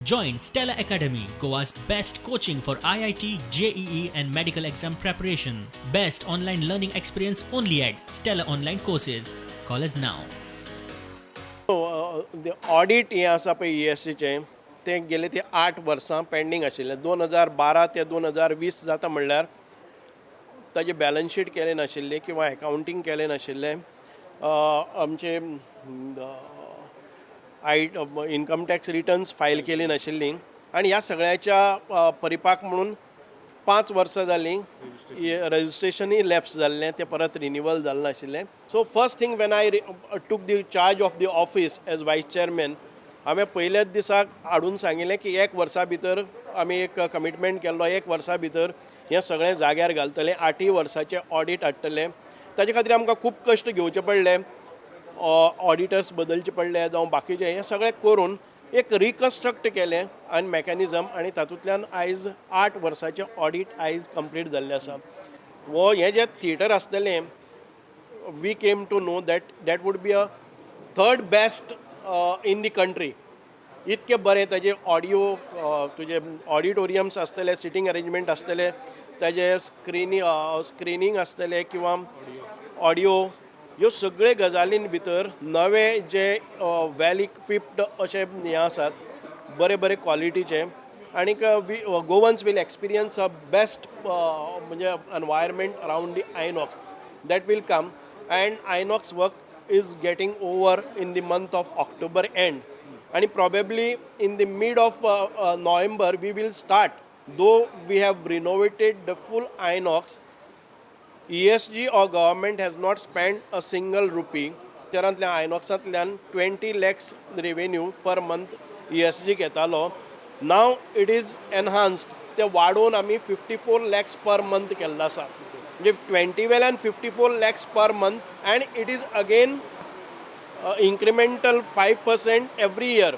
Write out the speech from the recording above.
Join Stella Academy, Goa's best coaching for IIT, JEE, and medical exam preparation. Best online learning experience only at Stella Online Courses. Call us now. Audit हें आसा पळय ईएसजीचें, तें गेले ते 8 वर्सां pending आशिल्लें. 2012 ते 2020 जाता म्हणल्यार ताजें बॅलन्स शीट केलें नाशिल्लें किंवा एकावंटींग केलें नाशिल्लें. आमचे I income tax returns file केली नाशिल्ली आनी ह्या सगळ्याच्या परिपाक म्हणून 5 वर्सां जालीं रजिस्ट्रेशनूय लॅप्स जाल्लें, तें परत रिनिवल जालें नाशिल्लें. So first thing, when I took the charge of the office as vice chairman, हांवें पयल्याच दिसाक हाडून सांगिल्लें की एक वर्सा भितर आमी एक कमिटमेंट केल्लो, एक वर्सा भितर हें सगळें जाग्यार घालतलें, आठूय वर्साचें ऑडीट हाडटलें. ताजे खातीर आमकां खूब कश्ट घेवचे पडले, ऑडिटर्स बदलचे पडले जावं बाकीचें. हें सगळें करून एक रिकन्स्ट्रक्ट केलें आनी मॅकॅनिजम आनी तातूंतल्यान आयज 8 वर्साचें ऑडीट आयज कंप्लीट जाल्लें आसा. वो हें जें थिएटर आसतलें, we came to know that that would be a third best in the country. इतके बरें ताजे ऑडियो, तुजे ऑडिटोरियम्स आसतले, सिटींग अरेंजमेंट आसतले, ताजे स्क्रिनींग आसतले किंवा ऑडियो, ह्यो सगळे गजालीं भितर नवे जे वेल इक्विप्ड अशे हें आसात, बरे बरे क्वॉलिटीचे, आनीक we Goans will experience a best म्हणजे environment around the INOX that will come. And INOX work is getting over in the month of October end and probably in the mid of November we will start. Though we have renovated the full INOX, ESG or government has not spent a single rupee. पिक्चरांतल्यान, आयनॉक्सांतल्यान 20 lakhs revenue per month ईएसजीक येतालो. Now it is enhanced, ते वाडोवन आमी 54 lakhs per month केल्लो आसा. म्हणजे 20 वेल्यान 54 lakhs per month, and it is again incremental 5% every year.